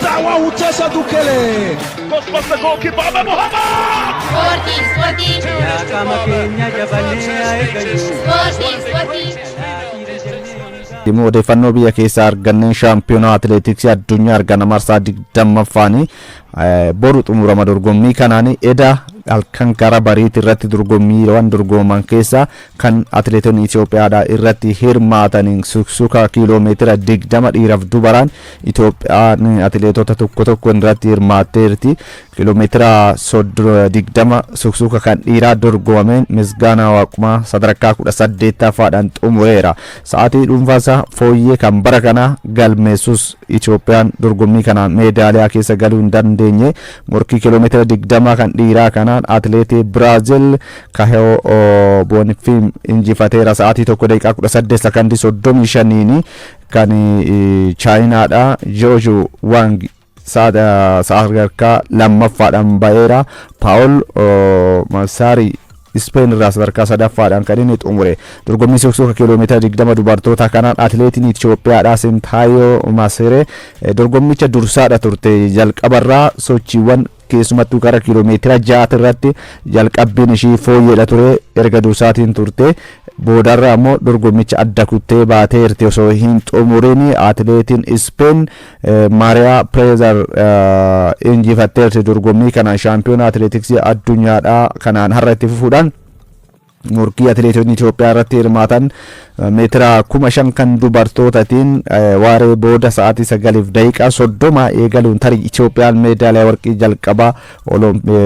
Dawa Utesa Dukele. Goes past the goalkeeper, Ahmed Muhammad! Ispoortii, ispoortii, Yaa qaama keenya jabannee haa eeggannu. Ispoortii, ispoortii. Dhimma odeeffannoo biyya keessaa arganneen, shaampiyoonaa atileetiksii addunyaa argana marsaa 20ffaanii boru xumurama. Dorgommii kanaan eda halkan gara bariitii irratti dorgommiiwwan dorgoman keessaa kan atileetonni Itoophiyaadha irratti hirmaataniin suksuka kiiloomeetira 20 dhiiraaf dubaraan Itoophiyaan atileetota tokko tokko irratti hirmaatteerti. Kiiloomeetira 20 suksuka kan dhiiraa dorgomameen Misgaanaa Waaqumaa sadarkaa 18ffaadhaan xumureera. Sa'aatii dhuunfaasaa fooyyee kan bara kanaa galmeessus Itoophiyaan dorgommii kanaan meedaaliyaa keessa galuu hin dandeenye. Morkii kiiloomeetira 20 kan dhiiraa kanaan atileetii Biraazil Kaheo Bonfim injifateera, sa'aatii 1 daqiiqaa 18 sakandii 35iin. Kan Chaayinaadha Jooshu Wang sadarkaa lammaffaadhaan ba'eera. Paawul Masaari Ispeen irraa sadarkaa sadaffaadhaan kan inni xumure. Dorgommii suksuka kiiloomeetira 20 dubartoota kanaan atileetiin Itoophiyaadha Sintaayoo Masire dorgommicha dursaadha turte. Jalqabarraa sochiiwwan keessumattuu gara kiiloomeetira 6 irratti jalqabbiin ishii fooyyeedha ture. Erga dursaatiin turte boodarra ammoo dorgommicha adda kuttee baateerti osoo hin xumurin. Atileetiin Ispeen Maariyaa Pireezar injifatteerti dorgommii kanaan. Shaampiyoona atileetiksii addunyaadhaa kanaan har'a itti fufuudhaan morkii atileetonni Itoophiyaa irratti hirmaatan meetira 5000 kan dubartootaatiin waaree booda sa'aatii 9:30 eegaluun tarii Itoophiyaan meedaaliyaa warqii jalqabaa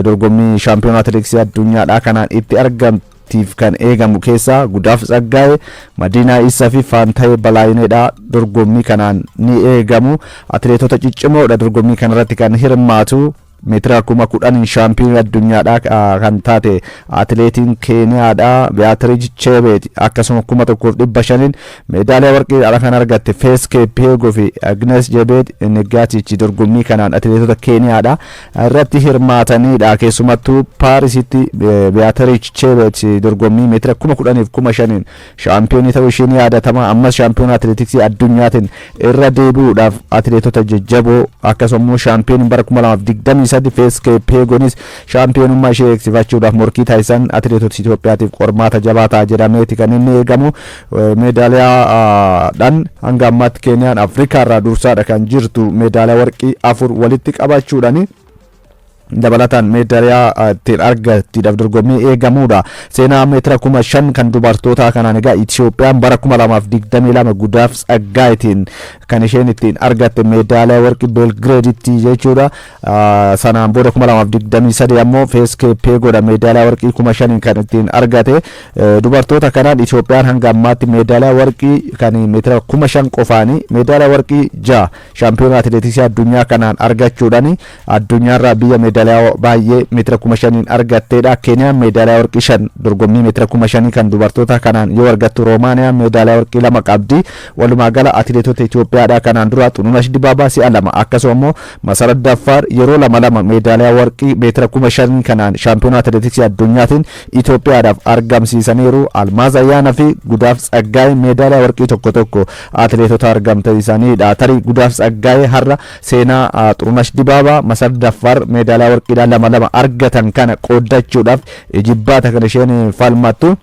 dorgommii shaampiyoona atileetiksii addunyaadhaa kanaan itti argamtiif kan eegamu keessaa Gudaaf Tsaggaa'ee, Madiinaa Isaa fi Faantayee Balaayineedha. Dorgommii kanaan ni eegamu. Atileetota ciccimoodha dorgommii kanarratti kan hirmaatu. Meetira 10,000 shaampiyoonii addunyaadhaa kan taate atileetiin Keeniyaadha Beatiriij Chebeet, akkasuma 1500n meedaaliyaa warqiidhaan kan argatte Fees Keeppeegoo fi Agnes Jebeet Neggaatichi dorgommii kanaan atileetota Keeniyaadha irratti hirmaatanidha. Keessumattuu Paarisitti Beatiriij Chebeet dorgommii meetira 10,000f 5000n shaampiyoonii ta'uu ishee ni yaadatama. Ammas shaampiyoona atileetiksii addunyaatiin irra deebi'uudhaaf atileetota jajjaboo, akkasuma immoo shaampiyooniin bara 2023 Fees Keeppeegonis shaampiyoonummaa ishee eegsifachuudhaaf morkii taasisan atileetota Itoophiyaatiif qormaata jabaa ta'a jedhameeti kan inni eegamu. Meedaaliyaadhaan hanga ammaatti Keeniyaan Afrikaa irraa dursaadha kan jirtu, meedaaliyaa warqii afur walitti qabachuudhaani. Dabalataan meedaaliyaa ittiin argattiidhaaf dorgommii eegamuudha. Seenaa meetira 5000 kan dubartootaa kanaan egaa Itoophiyaan bara 2022 Gudaaf Tsaggaayitiin kan isheen ittiin argatte meedaaliyaa warqii Beelgireeditti jechuudha. Sanaan booda 2023 ammoo Fees Keeppeegoodha meedaaliyaa warqii 5000n kan ittiin argate. Dubartoota kanaan Itoophiyaan hanga ammaatti meedaaliyaa warqii kan meetira 5000 qofaanii meedaaliyaa warqii 6 shaampiyoona atileetiksii addunyaa kanaan argachuudhaan addunyaarraa biyya meedaaliyaa baay'ee meetira 5000n argatteedha. Keeniyaan meedaaliyaa warqii 5 dorgommii meetira 5000 kan dubartoota kanaan yoo argattu, Roomaaniyaan meedaaliyaa warqii 2 qabdi. Walumaa gala atileetota Itoophiyaadha kanaan dura Xurunash Dibaabaa si'a lama, akkasuma immoo Masarat Daffaar yeroo lama lama meedaaliyaa warqii meetira 5000 kanaan shaampiyoona atileetiksii addunyaatiin Itoophiyaadhaaf argamsiisaniiru. Almaaz Ayyaanaa fi Gudaaf Tsaggaayee meedaaliyaa warqii tokko tokko atileetota argamsiisanidha. Tarii Gudaaf Tsaggaayee har'a seenaa Xurunash Dibaabaa, Masarat Daffaar meedaaliyaa warqiidhaan lama lama argatan kana qooddachuudhaaf ijibbaata kan isheen falmattu.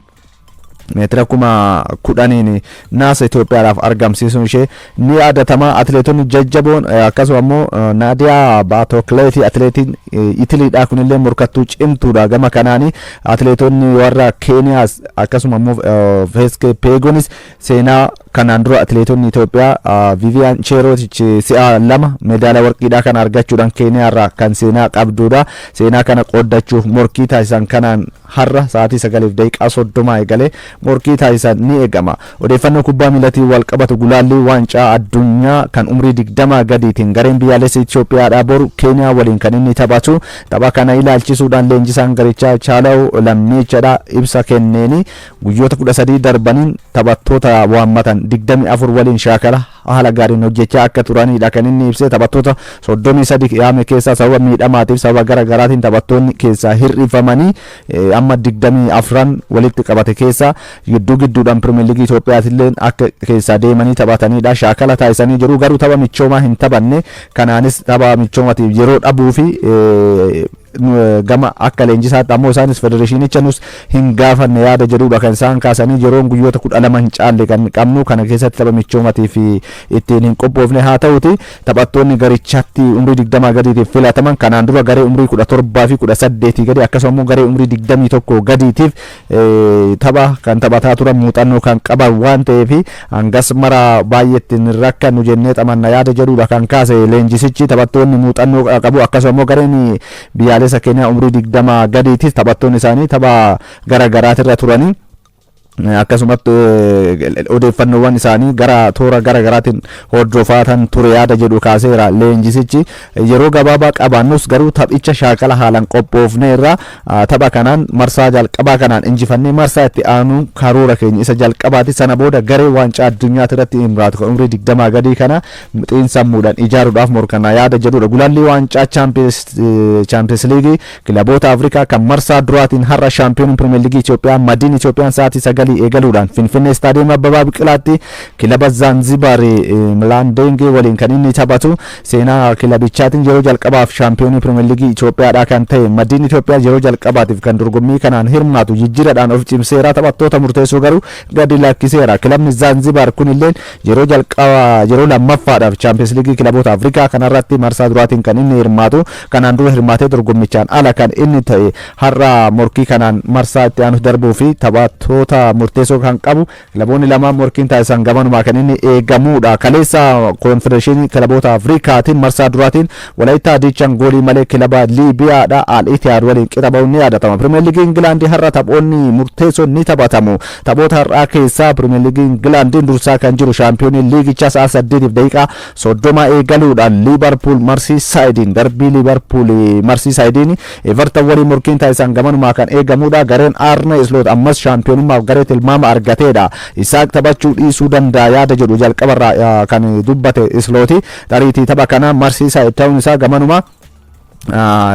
Meetira 10,000n naasa Itoophiyaadhaaf argamsiisuun ishee ni yaadatama. Atileetonni jajjaboon akkasuma immoo Naadiyaa Baatokleetii atileetiin Itiliidha, kunillee morkattuu cimtuudha. Gama kanaani atileetonni warra Keeniyaas akkasuma immoo Fees Keepeegonis seenaa kanaan dura atileetonni Itoophiyaa Viiviyaan Cheerootichi si'a lama meedaaliyaa warqiidhaa kana argachuudhaan Keeniyaarraa kan seenaa qabdudha. Seenaa kana qooddachuuf morkii taasisan kanaan har'a sa'aatii 9:30 eegalee morkii taasisan ni eegama. Odeeffannoo kubbaa miilatiin wal qabatu, gulaallii waancaa addunyaa kan umrii 20 gadiitiin gareen biyyaalessa Itoophiyaadhaa boru Keeniyaa waliin kan inni taphatu. Tapha kana ilaalchisuudhaan leenjisaan garichaa Chaalaw Lammeechadha ibsa kenneeni guyyoota 13 darbaniin taphattoota waammatan 24 waliin shaakala haala gaariin hojjechaa akka turanidha kan inni ibse. Taphattoota 33 yaame keessaa sababa miidhamaatiif sababa gara garaatiin taphattoonni keessaa hir'ifamanii amma 24 walitti qabate keessaa Gidduu gidduudhaan Pirimeer Liigii Itoophiyaatillee akka keessaa deemanii taphatanidha. Shaakala taasisanii jiru, garuu tapha michoomaa hin taphanne. Kanaanis tapha michoomaatiif yeroo dhabuu fi gama akka leenjisaatti ammoo isaanis federeeshinicha nus hin gaafanne yaada jedhudha kan isaan kaasanii. Yeroon guyyoota 12 hin caalle kan qabnu kana keessatti tapha michoomatii fi ittiin hin qophoofne. Haa ta'uti, taphattoonni garichatti umrii 20 gadiitiif filataman kanaan dura garee umrii 17 fi 18 gadi, akkasuma immoo garee umrii 21 gadiitiif tapha kan taphataa turan, muuxannoo kan qaban waan ta'eef, hangas mara baay'ee ittiin hin rakkannu jennee xamanna yaada jedhudha kan kaase leenjisichi. Taphattoonni muuxannoo qabu, akkasuma immoo gareen biyyaalessa Keeniyaa umrii 20 gadiitis taphattoonni isaanii tapha gara garaatirra turanii, akkasumatti odeeffannoowwan isaanii gara toora gara garaatiin hordofaatan ture yaada jedhu kaaseera leenjisichi. Yeroo gabaabaa qabaannus garuu taphicha shaakala haalaan qophoofneerra. Tapha kanaan, marsaa jalqabaa kanaan injifannee marsaa itti aanu karoora keenya isa jalqabaati. Sana booda garee waancaa addunyaati irratti hirmaatu kan umrii 20 gadii kana xiinsammuudhaan ijaaruudhaaf morkannaa yaada jedhudha. Gulaalli waancaa Chaampiyoons Liigii kilaboota Afrikaa kan marsaa duraatiin har'a shaampiyooniin Pirimeer Liigii Itoophiyaa Madiin Itoophiyaan sa'aatii 9 eegaluudhaan Finfinnee, Istaadiyeemii Abbabaa Biqilaatti kilaba Zaanzibaar Milaandengee waliin kan inni taphatu. Seenaa kilabichaatiin yeroo jalqabaaf shaampiyoonii Pirimeer Liigii Itoophiyaadhaa kan ta'e Madiin Itoophiyaa yeroo jalqabaatiif kan dorgommii kanaan hirmaatu jijjiiradhaan of cimseera. Taphattoota murteessoo garuu gadi lakkiseera. Kilabni Zaanzibaar kunillee yeroo jalqaba, yeroo lammaffaadhaaf Chaampiyoons Liigii kilaboota Afrikaa kanarratti marsaa duraatiin kan inni hirmaatu. Kanaan dura hirmaatee dorgommichaan ala kan inni ta'e har'a morkii kanaan marsaa itti aanu darbuu fi taphattoota murteessoo kan qabu kilaboonni lamaan morkiin taasisan gamanumaa kan inni eegamudha. Kaleessa Koonfedereeshinii Kilaboota Afrikaatiin marsaa duraatiin Walaayittaa Diichaan goolii malee kilaba Liibiyaadha Al Itiyaad waliin qixa ba'uun ni yaadatama. Pirimeer Liigii Ingilaandii har'a taphoonni murteessoon ni taphatamu. Taphoota har'aa keessaa Pirimeer Liigii Ingilaandiin dursaa kan jiru shaampiyoonii liigichaa sa'a 8:30 eegaluudhaan Liibarpuul Marsii darbii Liibarpuul Marsii Saayidiin Everton waliin morkiin taasisan gamanumaa kan eegamudha. Gareen Arne Slot ammas shaampiyoonummaaf garee tilmaama argateedha. Isaak taphachuu dhiisuu danda'a yaada jedhu jalqabarraa kan dubbate Slooti. Tariitii tapha kana Marsii ta'uun isaa gamanumaa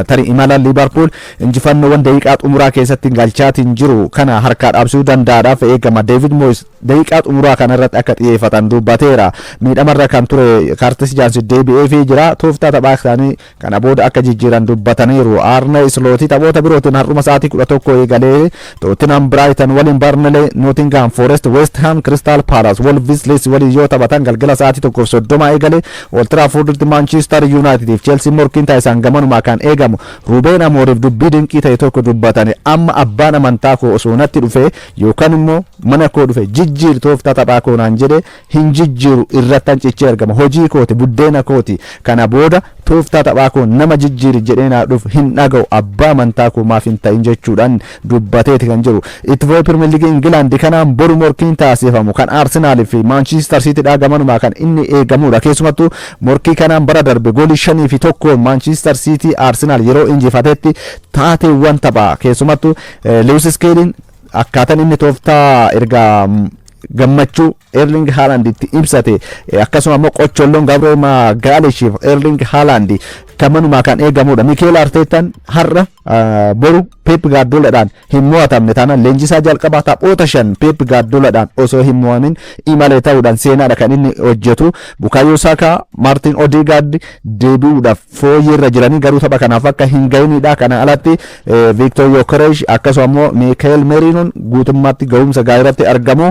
tarii imala Liibarpuul injifannoowwan daqiiqaa xumuraa keessatti galchaatiin jiru kana harkaa dhaabsuu danda'aadhaaf eegama. David Moyes daqiiqaa xumuraa kana irratti akka xiyyeeffatan dubbateera. Miidhamarra kan ture Kaartis Jaansi deebi'eefii jira. Tooftaa taphaa isaanii kana booda akka jijjiiran dubbataniiru. Arne Slootii taphoota birootiin har'uma sa'aatii 11 eegalee Tottenham Brighton waliin, Burnley Nottingham Forest, West Ham Crystal Palace, Wolves Leeds waliin yoo taphatan, galgala sa'aatii 1:30 eegalee Old Trafford Manchester United fi Chelsea morkiin taasisan gamanumaa kan eegamu. Ruben Amorim dubbii dinqii ta'e tokko dubbatani. Amma abbaan amantaa koo osoo natti dhufe yookaan immoo mana koo dhufe jijjiir tooftaa taphaa koo naan jedhe, hin jijjiiru, irrattan cichee argama. Hojii kooti, buddeena kooti. Kana booda tooftaa taphaa koo nama jijjiiri jedhee naa dhufu hin dhaga'u, abbaa amantaa koo maaf hin ta'in jechuudhaan dubbateeti kan jiru. Itti fufee Pirimeer Liigii Ingilaandi kanaan boru morkiin taasifamu kan Arsenaal fi Maanchiistar Siitiidhaa gamanumaa kan inni eegamudha. Keessumattuu morkii kanaan bara darbe goolii 5-1 Maanchiistar Siitii Arsenaal yeroo injifatetti taateewwan taphaa, keessumattuu Lewis Skeeliin akkaataan inni tooftaa erga gammachuu Erling Haaland itti ibsate, akkasuma immoo qocholloon Gabriel Magalhaes Erling Haaland gamanumaa kan eegamudha. Mikel Arteetaan har'a boru Pep Guardiolaadhaan hin mo'atamne taanaan leenjisaa jalqabaa taphoota 5 Pep Guardiolaadhaan osoo hin mo'amin imale ta'uudhaan seenaadha kan inni hojjetu. Bukayo Saka, Martin Odegaard deebi'uudhaaf fooyyeerra jiranii garuu tapha kanaaf akka hin gahinidha. Kana alatti Victor Gyökeres akkasuma immoo Mikel Merinoon guutummaatti ga'umsa gaarii argamu.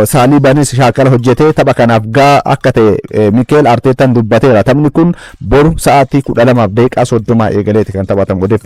Saalibanis shaakala hojjetee tapha kanaaf gaa akka ta'e Mikel Arteetaan dubbateera. Taphni kun boru sa'aatii 12:30 eegaleeti kan taphatamu. Odeeffannoo